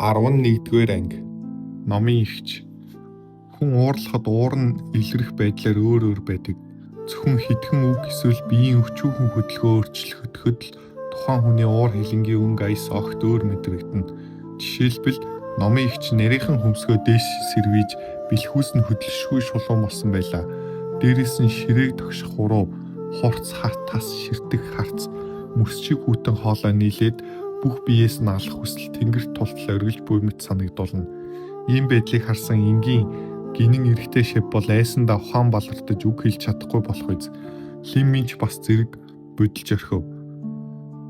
11-р анги. Номын эгч. Хүн уурлахад уур нь илрэх байдлаар өөр өөр байдаг. Зөвхөн хэдхэн үг эсвэл биеийн өчүүхэн хөдөлгөөн өөрчлөгдөхөд л тухайн хүний уур хилэнгийн өнгө аяс огт өөр мэдрэгдэнэ. Жишээлбэл, номын эгч нарийхан хөмсгөө дээш сэрвийж, бэлхүүс нь хөдөлшгүй шулуун болсон байлаа. Дээрээс нь ширээг тогших хуруу, хурц хар тас ширтэх харц, мөрс шиг хүйтэн хоолой нийлээд бүх биеэс нь алах хүсэл тэнгэрт тултал оргилж буй мэт санагдуулна. Ийм байдлыг харсан энгийн гэнэн эрэгтэй шавь бол айсандаа ухаан балартаж үг хэлж чадахгүй болох биз. Лим Минь ч бас зэрэг будилж орхив.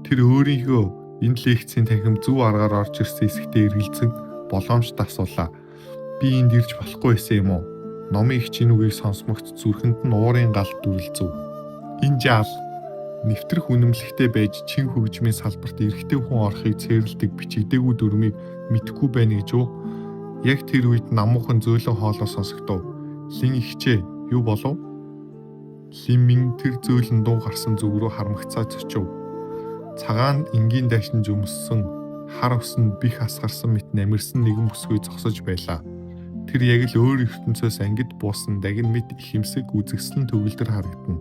Тэр өөрийнхөө энэ лекцийн танхим зөв аргаар орж ирсэн хэсэгтээ эргэлзэн боломжтой асуулаа. Би энд ирж болохгүй байсан юм уу? Номын эгчийн үгийг сонсмогт зүрхэнд нь уурын гал дүрэлзэв. Энэ жаал нэвтрэх үнэмлэхтэй байж чин хөгжмийн салбарт эрэгтэй хүн орохыг цээрлэдэг бичигдээгүй дүрмийг мэдэхгүй байна гэж үү? Яг тэр үед намуухан зөөлөн хоолой сонсогдов. Лин эгчээ юу болов? Лин Мин тэр зөөлөн дуу гарсан зүг рүү харамгацаа цочив. Цагаан энгийн дайшин жөмссөн хар ус нь бих асгарсан мэт намирсан нэгэн бүсгүй зогсож байлаа. Тэр яг л өөр ертөнцөөс ангид буусан дагин мэт ихэмсэг үзэсгэлэн төгөлдөр харагдана.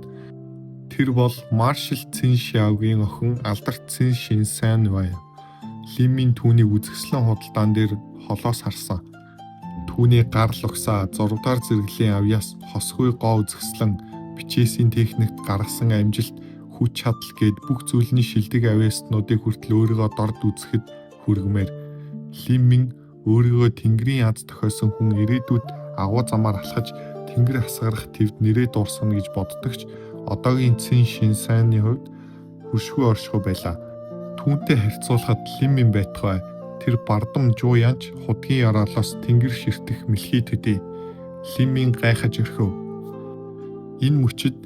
Тэр бол Маршал Цин Шиаогийн охин алдарт Цин Шинсэн байв. Лин Мин түүнийг үзэсгэлэн худалдаан дээр холоос харсан. Түүний гар лугсаа 6 дугаар зэрэглэлийн авьяас хосгүй гоо үзэсгэлэн бичээсийн техникт гаргасан амжилт хүч чадал гээд бүх зүйлний шилдэг авьяаснуудыг хүртэл өөрийгөө дорд үзэхэд хүргэмээр. Лин Мин өөрийгөө тэнгэрийн аз тохиосон хүн ирээдүйд агуу замаар алхаж тэнгэр асгарах твд нэрээ дуурсгана гэж боддог ч одоогийн Цин Шинсайны хувьд хөршгүй оршихуй байлаа. Түүнтэй харьцуулахад Лин Мин байтугай тэр бардам Жуу Янч худгийн ёроолоос тэнгэр ширтэх мэлхий төдий. Лин Мин гайхаж орхив. Энэ мөчид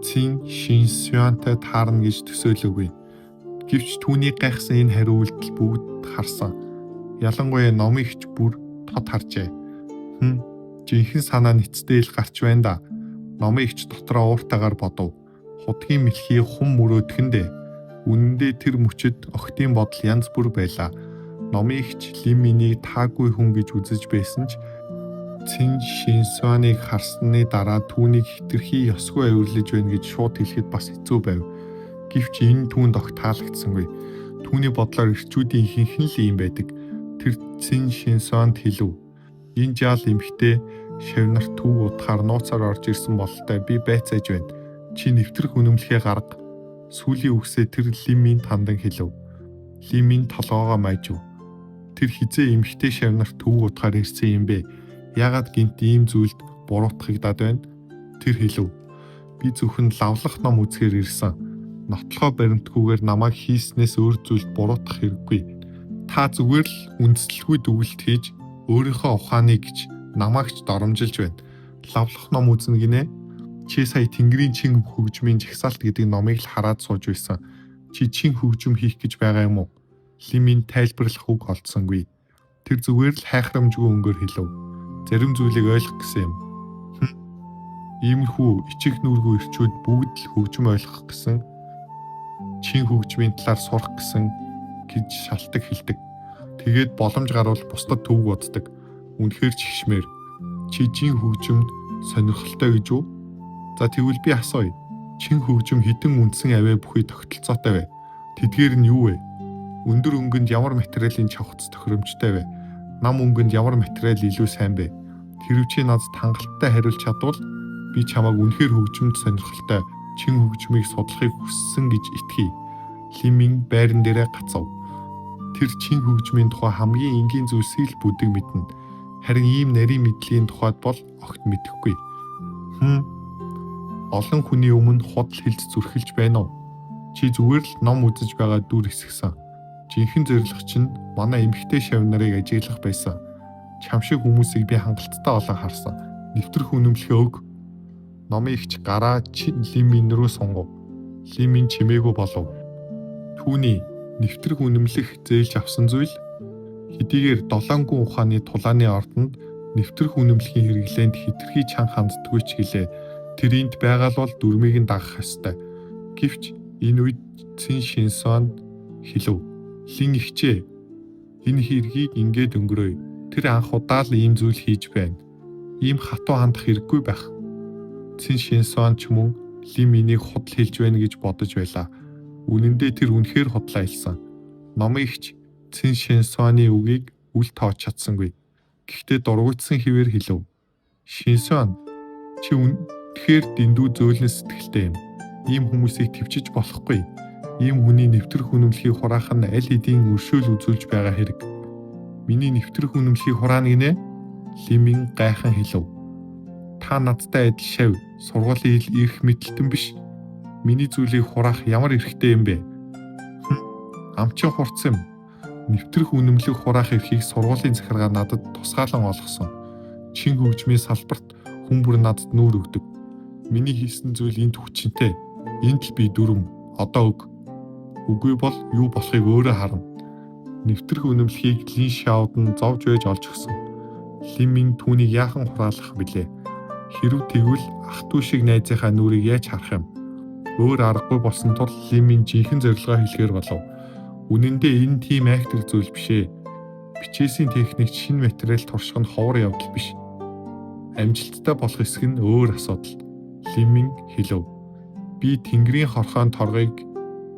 Цин Шинсюантай таарна гэж төсөөлөөгүй. Гэвч түүний гайхсан энэ хариу үйлдэл бүгд харсан. Ялангуяа номын эгч бүр тод харжээ. Хм жинхэнэ санаа нэцтэй л гарч байна да. Номын эгч дотроо ууртайгаар бодов. Худгийн мэлхий хум мөрөөдөх нь дээ. Үнэн дээр тэр мөчид охидын бодол янз бүр байлаа. Номын эгч Лин Минийг таагүй хүн гэж үзэж байсан ч Цин Шинсуаныг харсны дараа түүнийг хэтэрхий ёсгүй авирлаж байна гэж шууд хэлэхэд бас хэцүү байв. Гэвч энэ түүнд огт таалагдсангүй. Түүний бодлоор эрчүүдийн ихэнх нь л ийм байдаг. Тэр Цин Шинсуанд хэлэв. Энэ жаал эмэгтэй шавь нарт төв удахаар нууцаар орж ирсэн бололтой би байцааж байна. Чи нэвтрэх үнэмлэхээ гарга. Сүүлийн үгсээ тэр Лин Минд хандан хэлэв. Лин Мин толгойгоо маажив. Тэр хэзээ эмэгтэй шавь нарт төв удахаар ирсэн юм бэ? Яагаад гэнэт ийм зүйлд буруутгагдаад байна? Тэр хэлэв. Би зөвхөн лавлах ном үзэхээр ирсэн. Нотлохоо баримтгүйгээр намайг хийснээс өөр зүйлд буруутгах хэрэггүй. Та зүгээр л үндэслэлгүй дүгэлт хийж өөрийнхөө ухааныг гэж намайг ч доромжилж байна. Лавлах ном үзнэ гинэ. Чи сая Тэнгэрийн чин хөгжмийн жагсаалт гэдэг номыг л хараад сууж байсан. Чи чин хөгжим хийх гэж байгаа юм уу? Лин Мин тайлбарлах үг олдсонгүй. Тэр зүгээр л хайхрамжгүй өнгөөр хэлэв. Зарим зүйлийг ойлгох гэсэн юм. Хм. Иймэрхүү ичих нүүргүй эрчүүд бүгд л хөгжим ойлгох гэсэн чин хөгжмийн талаар сурах гэсэн гэж шалтаг хэлдэг. Тэгээд боломж гарвал бусдад төвөг уддаг. Үнэхээр ч хишмээр. Чи чин хөгжимд сонирхолтой гэж үү? За тэгвэл би асууя. Чин хөгжим хэдэн үндсэн авиа бүхий тогтолцоотой вэ? Тэдгээр нь юу вэ? Өндөр өнгөнд ямар материалын чавхац тохиромжтой вэ? Нам өнгөнд ямар материал илүү сайн бэ? Хэрв чи надад хангалттай хариулж чадвал би чамайг үнэхээр хөгжимд сонирхолтой чин хөгжмийг судлахыг хүссэн гэж итгэе. Лин Мин байран дээрээ гацав. Тэр чин хөгжмийн тухай хамгийн энгийн зүйлсийг л бүдэг мэднэ. Харин ийм нарийн мэдлийн тухайд бол огт мэдэхгүй. Хм. Олон хүний өмнө худал хэлж зүрхэлж байна уу? Чи зүгээр л ном үзэж байгаа дүр эсгэсэн. Жинхэнэ зорилго чинь манай эмэгтэй шавь нарыг ажиглах байсан. Чам шиг хүмүүсийг би хангалттай олон харсан. Нэвтрэх үнэмлэхээ өг. Номын эгч гараа Лин Мин рүү сунгав. Лин Мин чимээгүй болов. Түүний нэвтрэх үнэмлэх зээлж авсан зүйл хэдийгээр долоон гүн ухааны тулааны ордонд нэвтрэх үнэмлэхийн хэрэглээнд хэтэрхий чанга ханддаггүй ч гэлээ. Тэр энд байгаа л бол дүрмийг нь дагах ёстой. Гэвч энэ үед Цин Шинсон хэлэв. Лин эгчээ. Энэ хэргийг ингээд өнгөрөөе. Тэр анх удаа л ийм зүйл хийж байна. Ийм хатуу хандах хэрэггүй байх. Цин Шинсуан ч мөн Лим энийг худал хэлж байна гэж бодож байлаа. Үнэн дээр тэр үнэхээр худлаа хэлсэн. Номын эгч Цин Шинсуаны үгийг үл тоож чадсангүй. Гэхдээ дургүйцсэн хэвээр хэлэв. Шинсуан, чи үнэхээр дэндүү зөөлөн сэтгэлтэй юм. Ийм хүмүүсийг тэвчиж болохгүй. Ийм хүний нэвтрэх үнэмлэхийг хураах нь аль хэдийн өршөөл үзүүлж байгаа хэрэг. Миний нэвтрэх үнэмлэхийг хураана гинэ? Лимин гайхан хэлэв. Та надтай адил шавь, сургуулийн эрх мэдэлтэн биш. Миний зүйлийг хураах ямар эрхтэй юм бэ? Амчин хурц юм. Нэвтрэх үнэмлэх хураах эрхийг сургуулийн захиргаа надад тусгаалan олгосон. Чин хөгжмийн салбарт хүн бүр надад нүүр өгдөг. Миний хийсэн зүйл энд хүчинтэй. Энд л би дүрэм. Одоо өг. Үгүй бол юу болохыг өөрөө харна. Нэвтрэх үнэмлэхийг Лин Шаод нь зовж байж олж өгсөн. Лин Мин түүнийг яахан хураалгах билээ? Хэрв тэгвэл ах дүү шиг найзынхаа нүрийг яаж харах юм? Өөр аргагүй болсон тул Лин Мин жинхэнэ зорилгоо хэлэхээр болов. Үнэн дээр энэ тийм айхтар зүйл биш ээ. Бичээсийн техникт шинэ материал турших нь ховор явдал биш. Амжилттай болох хэсэг нь өөр асуудал. Лин Мин хэлэв. Би тэнгэрийн хорхоон торгыг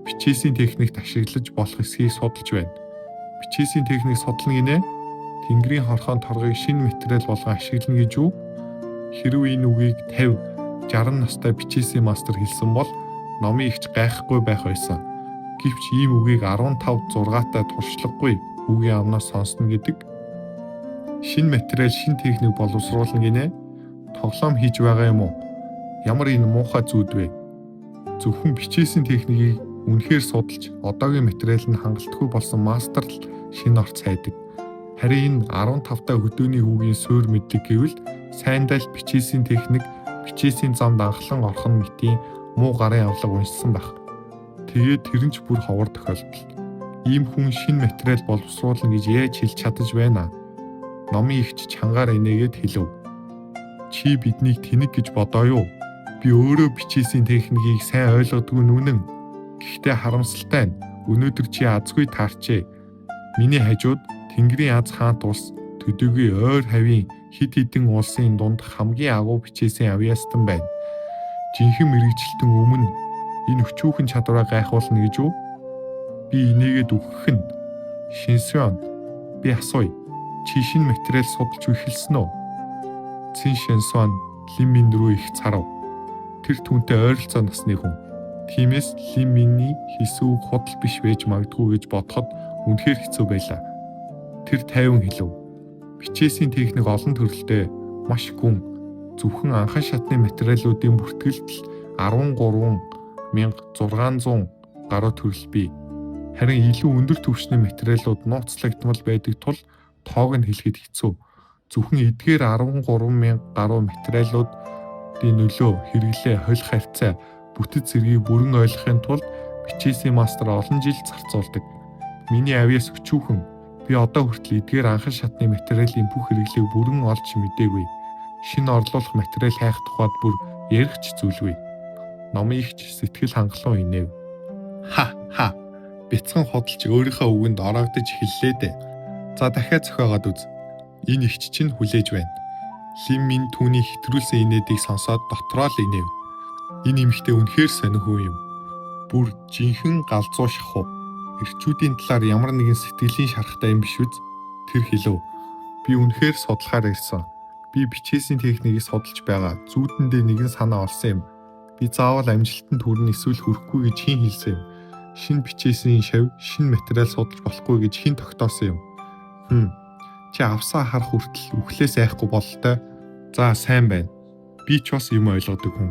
бичээсийн техникт ашиглаж болох эсхийг судалж байна. Бичээсийн техник судлана гинэ? Тэнгэрийн хорхоон торгыг шинэ материал болгон ашиглана гэж юу? Хэрв энэ үгийг 50, 60 настай бичээсийн мастер хэлсэн бол номын эгч гайхгүй байх байсан. Гэвч ийм үгийг 15 6-тай туршлагагүй хүүгийн амнаас сонсно гэдэг шинэ материал, шинэ техник боловсруулна гинэ? Тоглоом хийж байгаа юм уу? Ямар энэ муухай зүүд вэ? Зөвхөн бичээсийн техникийг үнэхээр судалж одоогийн материал нь хангалтгүй болсон мастер л шинэ орц хайдаг. Харин энэ 15 та хөдөөний хүүгийн суур мэдлэг гэвэл сайндаа л бичээсийн техник, бичээсийн замд анхлан орох нь мэтийн муу гарын авлага уншсан байх. Тэгээд тэр нь ч бүр ховор тохиолдол. Ийм хүн шинэ материал боловсруулна гэж яаж хэлж чадаж байна? Номын эгч чангаар инээгээд хэлэв. Чи биднийг тэнэг гэж бодоо юу? Би өөрөө бичээсийн техникийг сайн ойлгодгүй нь үнэн. Гэхдээ харамсалтай нь өнөөдөр чи азгүй таарчээ. Миний хажууд Тэнгэрийн аз хаант улс төдийгүй ойр хавийн хэд хэдэн улсын дунд хамгийн агуу бичээсийн авьяастан байна. Жинхэнэ мэргэжилтэн өмнө энэ өчүүхэн чадвараа гайхуулна гэж үү? Би инээгээд үхэх нь. Шинсвэн, би асууя. Чи шинэ материал судалж эхэлсэн үү? Цин Шинсван Лим Мин рүү их царав. Тэр түүнтэй ойролцоо насны хүн. Тиймээс Лим Минний хэлсэн үг худал биш байж магадгүй гэж бодоход үнэхээр хэцүү байлаа. Тэр тайван хэлэв. Бичээсийн техник олон төрөлтэй, маш гүн. Зөвхөн анхан шатны материалуудын бүртгэлд л 13,600 гаруй төрөл бий. Харин илүү өндөр түвшний материалууд нууцлагдмал байдаг тул тоог нь хэлэхэд хэцүү. Зөвхөн эдгээр 13,000 гаруй материалуудын нөлөө, хэрэглээ, холих харьцаа, бүтэц зэргийг бүрэн ойлгохын тулд бичээсийн мастер олон жил зарцуулдаг. Миний авьяас өчүүхэн. Би одоо хүртэл эдгээр анхан шатны материалын бүх хэрэглээг бүрэн олж мдээгүй. Шинэ орлуулах материал хайх тухайд бүр ярих ч зүйлгүй. Номын эгч сэтгэл хангалуун инээв. Ха ха. Бяцхан худалч өөрийнхөө үгэнд ороогдож эхэллээ дээ. За дахиад зохиогоод үз. Энэ эгч чинь хүлээж байна. Лим Мин түүний хэтрүүлсэн инээдийг сонсоод дотроо л инээв. Энэ эмэгтэй үнэхээр сонин хүн юм. Бүр жинхэнэ галзуу шахуу. Эрчүүдийн талаар ямар нэгэн сэтгэлийн шарахтай юм биш үз? Тэр хэлэв. Би үнэхээр судлахаар ирсэн. Би бичээсийн техникийг судалж байгаа. Зүүдэндээ нэгэн санаа олсон юм. Би заавал амжилтанд хүрнэ эсвэл хүрэхгүй гэж хэн хэлсэн юм? Шинэ бичээсийн шавь, шинэ материал судалж болохгүй гэж хэн тогтоосон юм? Чи авсаа харах хүртэл үхлээс айхгүй бололтой. За сайн байна. Би ч бас юм ойлгодог хүн.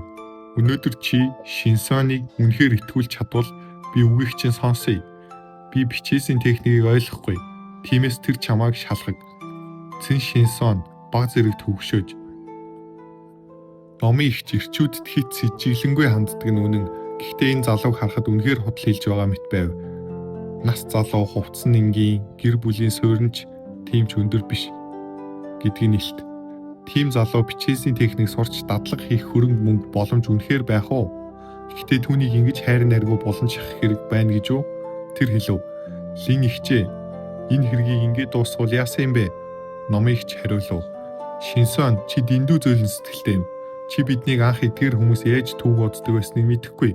Өнөөдөр чи Шинсоныг үнэхээр итгүүлж чадвал би үгийг чинь сонсъё. Би бичээсийн техникийг ойлгохгүй. Тиймээс тэр чамайг шалгаг. Цэн Шинсон баг зэрэг төвшөөж номын эгч эрчүүдэд хэт сэжиглэнгүй ханддаг нь үнэн. Гэхдээ энэ залууг харахад үнэхээр худал хэлж байгаа мэт байв. Нас залуу, хувцас нь энгийн, гэр бүлийн суурь нь ч тийм ч өндөр биш гэдгийг нь илт. Тийм залуу бичээсийн техник сурч дадлага хийх хөрөнгө мөнгө боломж үнэхээр байх уу? Гэхдээ түүнийг ингэж хайр найргүй булан шахах хэрэг байна гэж юу? Тэр хэлэв. Лин эгчээ. Энэ хэргийг ингээд дуусгавал яасан юм бэ? Номын эгч хариулав. Шинсуан, чи дэндүү зөөлөн сэтгэлтэй юм. Чи биднийг анх эдгээр хүмүүс яаж түүг боддог байсныг мэдэхгүй.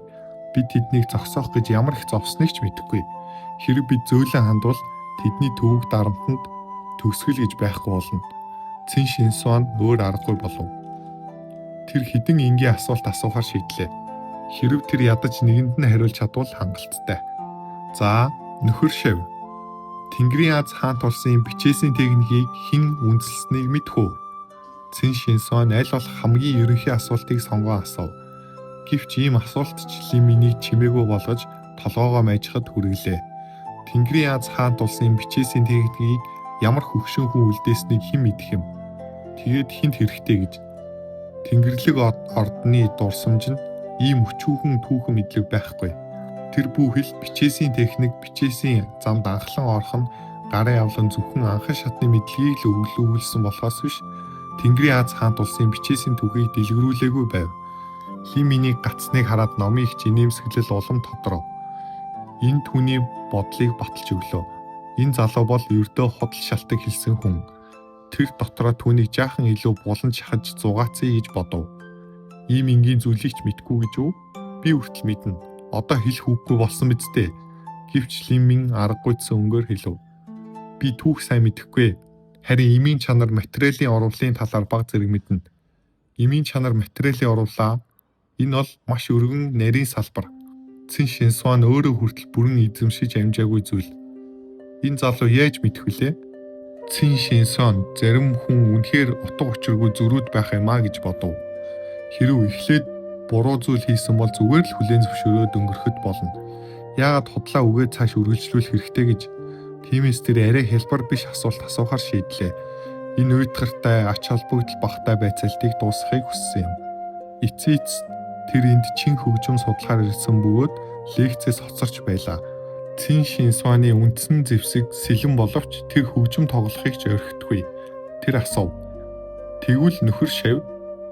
Бид тэднийг зогсоох гэж ямар их зовсныг ч мэдэхгүй. Хэрэв бид зөөлөн хандвал тэдний төвөг дарамтанд төгсгөл гэж байхгүй болно. Цэн Шинсуан өөр аргагүй болов. Тэр хэдэн энгийн асуулт асуухаар шийдлээ. Хэрэв тэр ядаж нэгэнд нь хариулж чадвал хангалттай. За, нөхөр шив. Тэнгэрийн Аз хаант улсын бичээсийн техникийг хэн үндэслэснийг мэдэх үү? Цэн Шинсуан аль болох хамгийн ерөнхий асуултыг сонгон асуув. Гэвч ийм асуулт ч Лиминийг чимээгүй болгож толгоогоо майжхад хүргэлээ. Тэнгэрийн Аз хаант улсын бичээсийн техникийг ямар хөгшин хүн үлдээснийг хэн мэдэх юм? Тэгээд хэнд хэрэгтэй гэж. Тэнгэрлэг ордны дурсамж нь ийм өчүүхэн түүхэн мэдлэг байхгүй. Тэр бүхэл бичээсийн техник, бичээсийн замд анхлан орох нь гарын авлан зөвхөн анхан шатны мэдлэгийг л өвлүүлсэн болохоос биш Тэнгэрийн Аз хаант улсын бичээсийн түүхийг дэлгэрүүлээгүй байв. Лиминий гацсныг хараад номын эгч инээмсэглэл улам тодров. Энэ түүний бодлыг баталж өглөө. Энэ залуу бол ердөө худал шалтаг хэлсэн хүн. Тэр дотроо түүнийг жаахан илүү булан шахаж зугаацъя гэж бодов. Ийм энгийн зүйлийг ч мэдэхгүй гэж үү? Би хүртэл мэднэ. Одоо хэлэх үггүй болсон биз дээ. Гэвч Лимин аргагүйцсэн өнгөөр хэлв. Би түүх сайн мэдэхгүй. Харин эмийн чанар материалын урвалын талаар бага зэрэг мэднэ. Эмийн чанар материалын урвалаа. Энэ бол маш өргөн нарийн салбар. Цэн Шинсуан өөрөө хүртэл бүрэн эзэмшиж амжаагүй зүйл. Энэ залуу яаж мэдэх вүлээ? Цэн Шинсуан зарим хүн үнэхээр утга учиргүй зөрүүд байх юм а гэж бодов. Хэрв эхлээд буруу зүйл хийсэн бол зүгээр л хүлээн зөвшөөрөөд өнгөрөхөд болно. Яагаад худлаа үгээ цааш үргэлжлүүлэх хэрэгтэй гэж. Тиймээс тэр арай хялбар биш асуулт асуухаар шийдлээ. Энэ уйтгартай ач холбогдол багатай байцаалтыг дуусгахыг хүссэн юм. Эцсийн эцэст тэр энд чин хөгжим судлахаар ирсэн бөгөөд лекцээс хоцорч байлаа. Цэн Шинсуаны үндсэн зэвсэг сэлэн боловч тэр хөгжим тоглохыг ч орхихгүй. Тэр асуув. Тэгвэл нөхөр шав,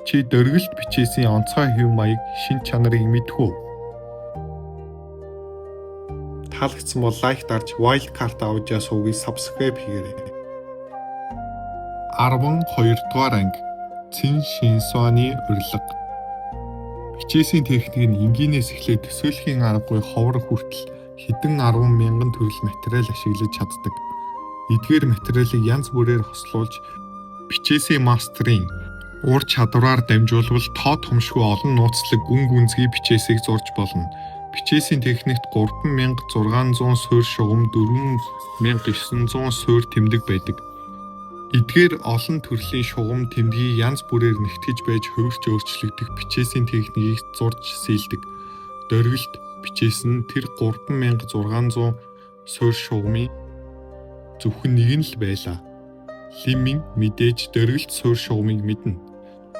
чи дөргөлт бичээсийн онцгой хэв маяг шинж чанарыг мэдэх үү? Таалагдсан бол лайк дарж Wild Card Audio сувгийг subscribe хийгээрэй. 12 дугаар анги. Цэн Шинсуаны урилга. Бичээсийн техник нь энгийнээс эхлээд төсөөлхийн аргагүй ховор хүртэл хэдэн 10 мянган төрөл материал ашиглаж чаддаг. Эдгээр материалыг янз бүрээр хослуулж бичээсийн мастерын ур чадвараар дамжуулбал тоо томшгүй олон нууцлаг гүн гүнзгий бичээсийг зурж болно. Бичээсийн техникт 3600 суурь шугам, 4900 суурь тэмдэг байдаг. Эдгээр олон төрлийн шугам тэмдгийг янз бүрээр нэгтгэж байж хувирч өөрчлөгдөх бичээсийн техникийг зурж сийлдэг. Дөргөлт бичээс нь тэр 3600 суурь шугамын зөвхөн нэг нь л байлаа. Лимин мэдээж дөргөлт суурь шугамыг мэднэ.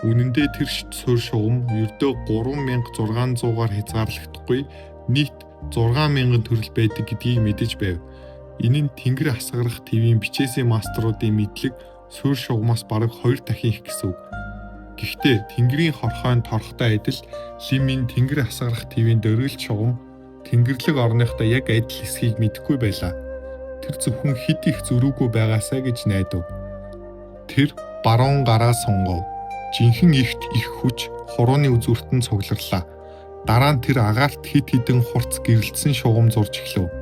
Үнэн дээр тэр суурь шугам ердөө 3600-аар хязгаарлагдахгүй нийт 6000 төрөл байдаг гэдгийг мэдэж байв. Энэ нь тэнгэр асгарах тивийн бичээсийн мастеруудын мэдлэг суурь шугамаас бараг 2 дахин их гэсэн үг. Гэхдээ тэнгэрийн хорхойн торхтой адил Лимин тэнгэр асгарах тивийн дөргөлт шугам тэнгэрлэг орныхтой яг адил эсхийг мэдэхгүй байлаа. Тэр зөвхөн хэд их зөрүүгүй байгаасай гэж найдав. Тэр баруун гараа сунгав. Жинхэнэ эгт их хүч хурууны үзүүрт нь цугларлаа. Дараа нь тэр агаарт хэд хэдэн хурц гэрэлтсэн шугам зурж эхлэв.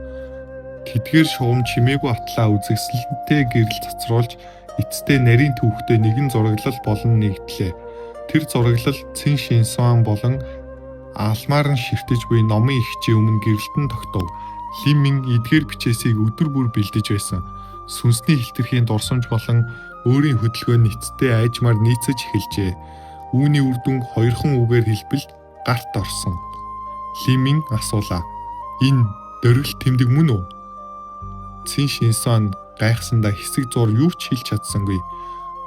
Тэдгээр шугам чимээгүй атлаа үзэсгэлэнтэй гэрэл цацруулж эцэстээ нарийн түүхтэй нэгэн зураглал болон нэгдлээ. Тэр зураглал Цэн Шинсуан болон аалмаар нь ширтэж буй номын эгчийн өмнө гэрэлтэн тогтов. Лимин эдгээр бичээсийг өдөр бүр бэлдэж байсан. Сүнсний хэлтэрхийн дурсамж болон өөрийн хөдөлгөөн нь эцэстээ аажмаар нийцэж эхэлжээ. Үүний үр дүн хоёрхан үгээр хэлбэл гарт орсон. Лимин асуулаа. Энэ дөргөлт тэмдэг мөн үү? Цэн Шинсуан гайхсандаа хэсэг зуур юу ч хэлж чадсангүй.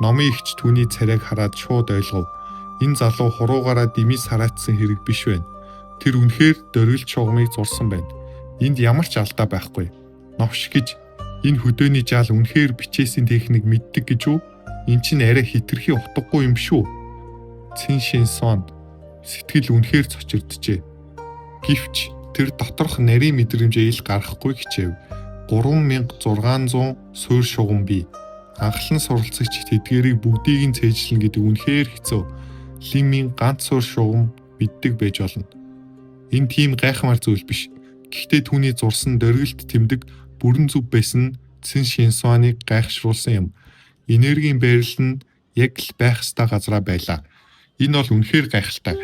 Номын эгч түүний царайг хараад шууд ойлгов. Энэ залуу хуруугаараа дэмий сараачсан хэрэг биш байна. Тэр үнэхээр дөргөлт шугамыг зурсан байна. Энд ямар ч алдаа байхгүй. Новш гэж энэ хөдөөний жаал үнэхээр бичээсийн техник мэддэг гэж үү? Эн чинь арай хэтэрхий утгагүй юм биш үү? Цэн Шинсуан сэтгэл үнэхээр цочирджээ. Гэвч тэр доторх нарийн мэдрэмжээ ил гаргахгүй хичээв. 3600 суурь шугам бий. Анхлан суралцагч тэдгээрийг бүгдийг нь цээжлэнэ гэдэг үнэхээр хэцүү. Лимийн ганц суурь шугам мэддэг байж болно. Энэ тийм гайхмаар зүйл биш. Гэхдээ түүний зурсан дөргөлт тэмдэг бүрэн зөв байсан нь Цэн Шинсуаныг гайхшруулсан юм. Энергийн байрлал нь яг л байх ёстой газраа байлаа. Энэ бол үнэхээр гайхалтай.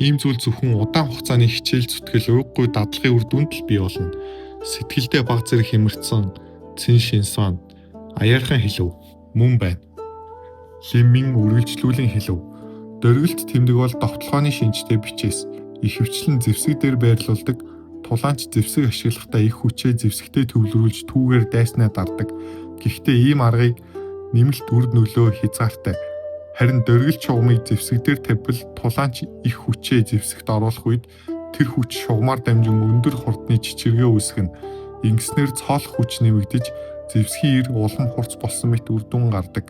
Ийм зүйл зөвхөн удаан хугацааны хичээл зүтгэл уйггүй дадлагын үр дүнд л бий болно. Сэтгэлдээ баг зэрэг хэмэрсэн Цэн Шинсуан аяархан хэлв. Мөн байна. Лимин үргэлжлүүлэн хэлв. Дөргөлт тэмдэг бол довтлогооны шинжтэй бичээс. Ихэвчлэн зэвсэг дээр байрлуулдаг тулаанч зэвсэг ашиглахдаа их хүчээ зэвсэгтээ төвлөрүүлж түүгээр дайснаа дардаг. Гэхдээ ийм аргыг нэмэлт үр нөлөө хязгаартай. Харин дөргил шугамыг зэвсэг дээр тавьбал тулаанч их хүчээ зэвсэгт оруулах үед тэр хүч шугамар дамжин өндөр хурдны чичиргээ үүсгэнэ. Ингэснээр цоолох хүч нэмэгдэж зэвсгийн эр улам хурц болсон мэт үр дүн гардаг.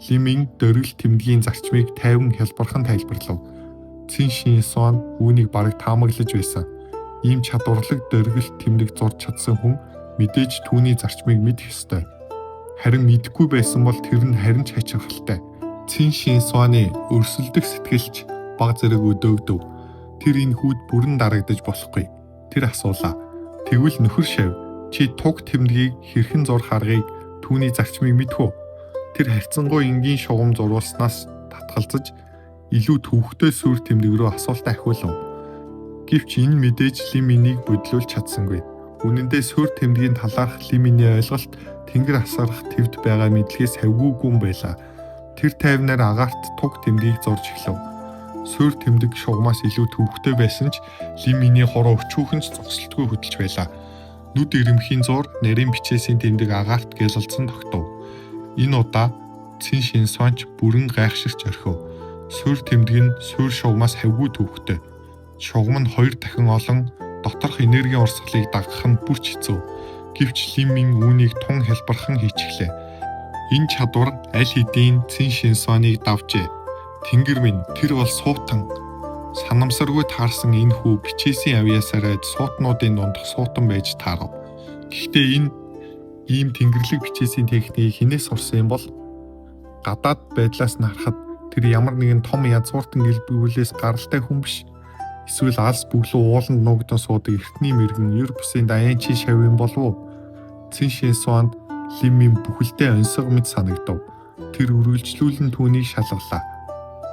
Лимин дөргил тэмдгийн зарчмыг тайван хялбархан тайлбарлав. Цин Шинсуан үүнийг бараг таамаглаж байсан. Ийм чадварлаг дөргил тэмдэг зурж чадсан хүн мэдээж түүний зарчмыг мэдэх ёстой. Харин мэдэхгүй байсан бол тэр нь харин ч хачирхалтай. Цин Шинсуаны өрсөлдөх сэтгэлч баг зэрэг өдөөгдөв. Тэр энэ хүүд бүрэн дарагдаж болохгүй. Тэр асуулаа. Тэгвэл нөхөр шав, чи туг тэмдгийг хэрхэн зурх аргыг түүний зарчмыг мэдэх үү? Тэр харьцангуй энгийн шугам зурулснаас татгалзаж илүү төвөгтэй сүр тэмдэг рүү асуултаа ахиулав. Гэвч энэ мэдээж Лиминийг бодлуулж чадсангүй. Үнэн дээр суурь тэмдгийн талаарх Лиминий ойлголт тэнгэр асгарах твд байгаа мэдлэгээс хавьгүйгүй юм байлаа. Тэр тайвнаар агаарт туг тэмдгийг зурж эхлэв. Суурь тэмдэг шугамаас илүү төвөгтэй байсан ч Лиминий хороо өчүүхэн ч зогсолтгүй хөдөлж байлаа. Нүд ирэмхийн зуур нарийн бичээсийн тэмдэг агаарт гялалзсан тогтов. Энэ удаа Цин Шинсуанч бүрэн гайхширч орхив. Суурь тэмдэг нь суурь шугамаас хавьгүй төвөгтэй. Шугам нь хоёр дахин олон доторх энергийн урсгалыг дагах нь бүр ч хэцүү. Гэвч Лимин үүнийг тун хялбархан хийчихлээ. Энэ чадвар аль хэдийн Цин Шинсуаныг давжээ. Тэнгэр минь, тэр бол суутан. Санамсаргүй таарсан энэ хүү бичээсийн авьяасаараа суутнуудын дундах суутан байж таарав. Гэхдээ энэ ийм тэнгэрлэг бичээсийн техникийг хэнээс сурсан юм бол гадаад байдлаас нь харахад тэр ямар нэгэн том язгууртан гэлбүүлээс гаралтай хүн биш. Эсвэл алс бөглөө ууланд нуугдан суудаг эртний мэргэн ер бусын даяанчи шав юм болов уу? Цин Шинсуанд Лимийн бүхэлдээ оньсого мэт санагдав. Тэр үргэлжлүүлэн түүнийг шалгалаа.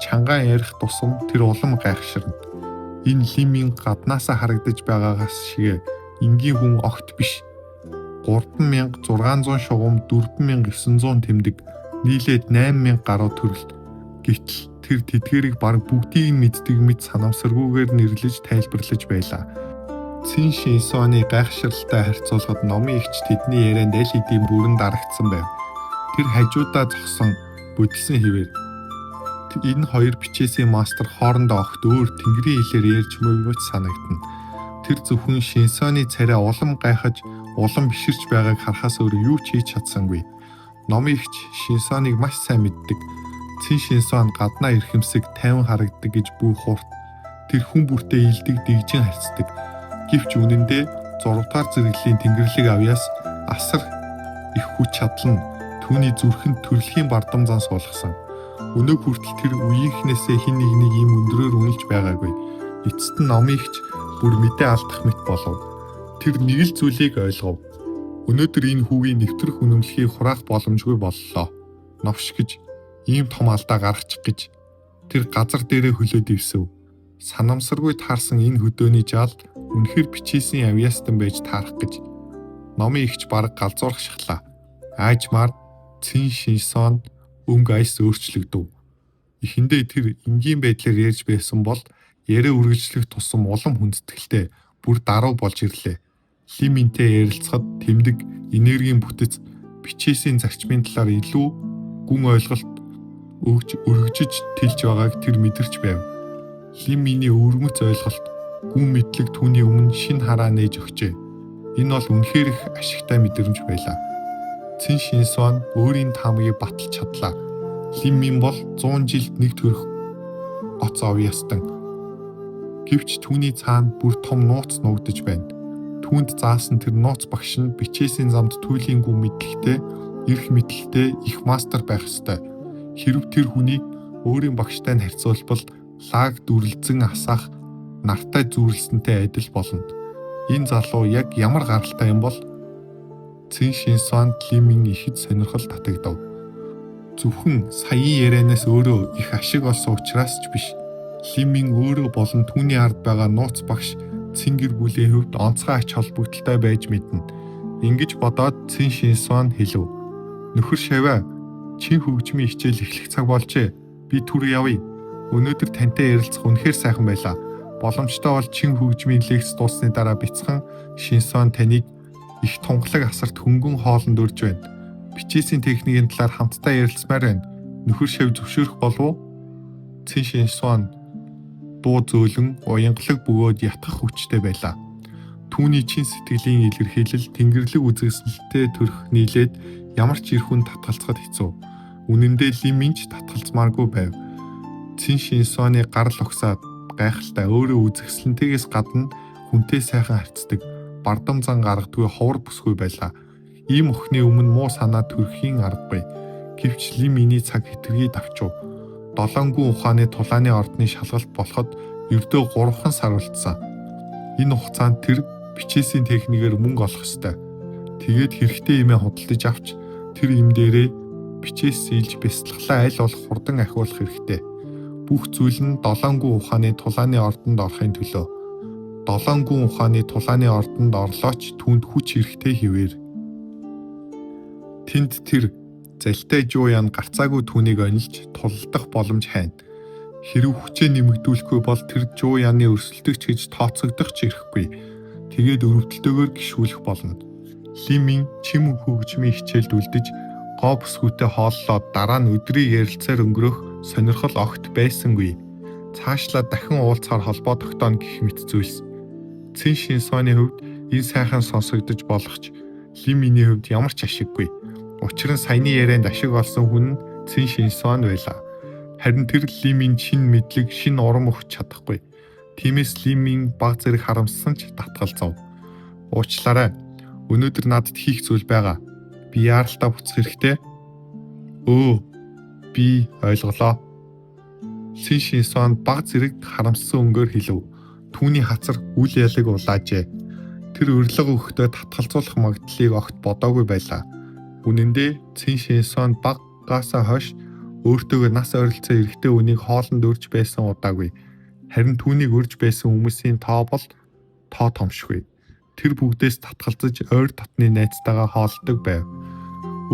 Чангаан ярих тусам тэр улам гайхширна. Энэ Лимийн гаднаасаа харагдаж байгаагаас шигэ энгийн хүн огт биш. 3600 шугам 4900 тэмдэг нийлээд 8000 гаруй төрөл. Гэтэл тэр тэдгээрийг бараг бүгдийг нь мэддэг мэт санамсаргүйгээр нэрлэж тайлбарлаж байлаа. Цин Шинсуаны гайхшралтай харьцуулахад номын эгч тэдний ярианд аль хэдийн бүрэн дарагдсан байв. Тэр хажуудаа зогсон бүдэлсэн хэвээр энэ хоёр бичээсийн мастер хоорондоо огт өөр тэнгэрийн хэлээр ярьж мөвмөц санагдана. Тэр зөвхөн Шинсуаны царай улам гайхаж, улам биширч байгааг харахаас өөр юу ч хийж чадсангүй. Номын эгч Шинсуаныг маш сайн мэддэг. Цин Шинсуан гаднаа эрхэмсэг тайван харагддаг гэж бүү хуурт. Тэр хүн бүртээ илдэг дэгжин харьцдаг. Гэвч үнэндээ 6 дугаар зэрэглэлийн тэнгэрлэг авьяас асар их хүч чадал нь түүний зүрхэнд төрөлхийн бардам зан суулгасан. Өнөөг хүртэл тэр үеийнхнээсээ хэн нэгнийг ийм өндрөөр үнэлж байгаагүй. Эцэст нь номын эгч бүр мэдээ алдах мэт болов. Тэр нэг л зүйлийг ойлгов. Өнөөдөр энэ хүүгийн нэвтрэх үнэмлэхийг хураах боломжгүй боллоо. Новш гэж ийм том алдаа гаргачих гэж тэр газар дээрээ хөлөө дэвсэв. Санамсаргүй таарсан энэ хөдөөний жаал үнэхээр бичээсийн авьяастан байж таарах гэж номын эгч бараг галзуурах шахлаа. Аажмаар Цин Шинсон өнгө аяс өөрчлөгдөв. Эхэндээ тэр энгийн байдлаар ярьж байсан бол яриа үргэлжлэх тусам улам хүндэтгэлтэй бүр даруй болж ирлээ. Лиминтэй ярилцахад тэмдэг энергийн бүтэц бичээсийн зарчмын талаар илүү гүн ойлголт өгж өргөжиж тэлж байгааг тэр мэдэрч байв. Лиминий өвөрмөц ойлголт гүн мэдлэг түүний өмнө шинэ хараа нээж өгчээ. Энэ бол үнэхээр их ашигтай мэдрэмж байлаа. Цин Шинсуан өөрийн таамагийг баталж чадлаа. Лимин бол 100 жилд нэг төрөх гоц овёстон. Гэвч түүний цаана бүр том нууц нуугдаж байна. Түүнд заасан тэр нууц багш нь бичээсийн замд туйлын гүн мэдлэгтэй, эрх мэдэлтэй их мастер байх ёстой. Хэрэв тэр хүнийг өөрийн багштай нь харьцуулбал лаг дүрлзэн асаах нартай зүйрлсэнтэй адил болно. Энэ залуу яг ямар гаралтай юм бол Цин Шинсуанд Лимин ихэд сонирхол татагдав. Зөвхөн саяын ярианаас өөрөө их ашиг олсон учраас ч биш. Лимин өөрөө болон түүний ард байгаа нууц багш Цин гэр бүлийн хувьд онцгой ач холбогдолтой байж мэднэ. Ингэж бодоод Цин Шинсуан хэлв. Нөхөр шаваа, чин хөгжмийн хичээл эхлэх цаг болжээ. Би түр явъя. Өнөөдөр тантай ярилцах үнэхээр сайхан байлаа. Боломжтой бол чин хөгжмийн лекц дууссаны дараа бяцхан Шинсуан таныг их тунгалаг асарт хөнгөн хоолнд урьж байна. Бичээсийн техникийн талаар хамтдаа ярилцмаар байна. Нөхөр шав зөвшөөрөх болов уу? Цин Шинсуан дуу зөөлөн уянгалаг бөгөөд ятгах хүчтэй байлаа. Түүний чин сэтгэлийн илэрхийлэл тэнгэрлэг үзэсгэлэнтэй төрх нийлээд ямар ч эр хүн татгалзахад хэцүү. Үнэн дээр Лимин ч татгалзмааргүй байв. Цин Шинсуаны гарал угсаад гайхалтай өөрөө үзэсгэлэнтэйгээс гадна хүнтэй сайхан харьцдаг, бардам зан гаргадаггүй, ховор бүсгүй байлаа. Ийм охины өмнө муу санаа төрөхийн аргагүй. Гэвч Лиминий цаг хэтэрхий давчив. Долоон гүн ухааны тулааны ордны шалгалт болоход ердөө 3 сар үлдсэн. Энэ хугацаанд тэр бичээсийн техникээр мөнгө олох ёстой. Тэгээд хэрэгтэй юмээ худалдаж авч тэр юм дээрээ бичээс сийлж бясалгалаа аль болох хурдан ахиулах хэрэгтэй. Бүх зүйл нь долоон гүн ухааны тулааны ордонд орохын төлөө. Долоон гүн ухааны тулааны ордонд орлоо ч түүнд хүч хэрэгтэй хэвээр. Тэнд тэр залтай Жуян гарцаагүй түүнийг онилж тулалдах боломж хайна. Хэрэв хүчээ нэмэгдүүлэхгүй бол тэр Жуяны өрсөлдөгч гэж тооцогдох ч эрхгүй. Тэгээд өрөвдөлтөөр гишүүлэх болно. Лимин чим хөгжмийн хичээлд үлдэж гоо бүсгүйтэй хооллоод дараа нь өдрийг ярилцаар өнгөрөөх сонирхол огт байсангүй. Цаашлаа дахин уулзахаар холбоо тогтооно гэх мэт зүйлс. Цин Шинсуаны хувьд энэ сайхан сонсогдож болох ч Лиминий хувьд ямар ч ашиггүй. Учир нь саяны ярианд ашиг олсон хүн нь Цин Шинсуан байлаа. Харин тэр Лимин шинэ мэдлэг, шинэ урам өгч чадахгүй. Тиймээс Лимин бага зэрэг харамссан ч татгалзав. Уучлаарай. Өнөөдөр надад хийх зүйл байгаа. Би яаралтай буцах хэрэгтэй. Өө, би ойлголоо. Цин Шинсуан бага зэрэг харамссан өнгөөр хэлв. Түүний хацар үл ялаг улаажээ. Тэр урилга өгөхдөө татгалзуулах магадлалыг огт бодоогүй байлаа. Үнэн дээр Цин Шинсуан багаасаа хойш өөртөөгөө нас ойролцоо эрэгтэй хүнийг хоолонд урьж байсан удаагүй. Харин түүнийг урьж байсан хүмүүсийн тоо бол тоо томшгүй. Тэр бүгдээс татгалзаж ойр дотны найзтайгаа хооллодог байв.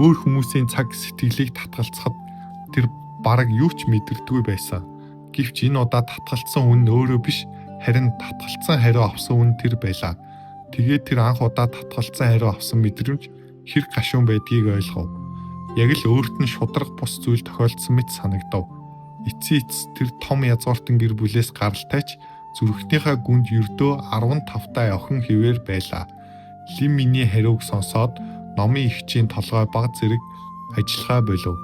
Өөр хүмүүсийн цаг сэтгэлийг татгалзахад тэр бараг юу ч мэдэрдэггүй байсан. Гэвч энэ удаа татгалцсан хүн нь өөрөө биш, харин татгалцсан хариу авсан хүн тэр байлаа. Тэгээд тэр анх удаа татгалцсан хариу авсан мэдрэмж хэр гашуун байдгийг ойлгов. Яг л өөрт нь шударга бус зүйл тохиолдсон мэт санагдав. Эцсийн эцэст тэр том язгууртан гэр бүлээс гаралтай ч зүрхнийхээ гүнд ердөө 15 тай охин хэвээр байлаа. Лим миний хариуг сонсоод номын эгчийн толгой бага зэрэг ажиллахаа болив.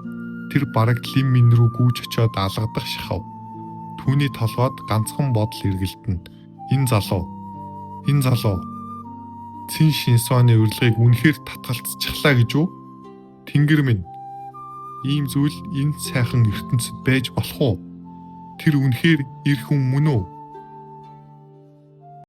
Тэр бараг Лим минь рүү гүйж очиод алгадах шахав. Түүний толгойд ганцхан бодол эргэлдэнэ. Энэ залуу. Энэ залуу. Цин Шинсуаны урилгыг үнэхээр татгалцчихлаа гэж үү? Тэнгэр минь. Ийм зүйл энэ сайхан ертөнцөд байж болох уу? Тэр үнэхээр эр хүн мөн үү?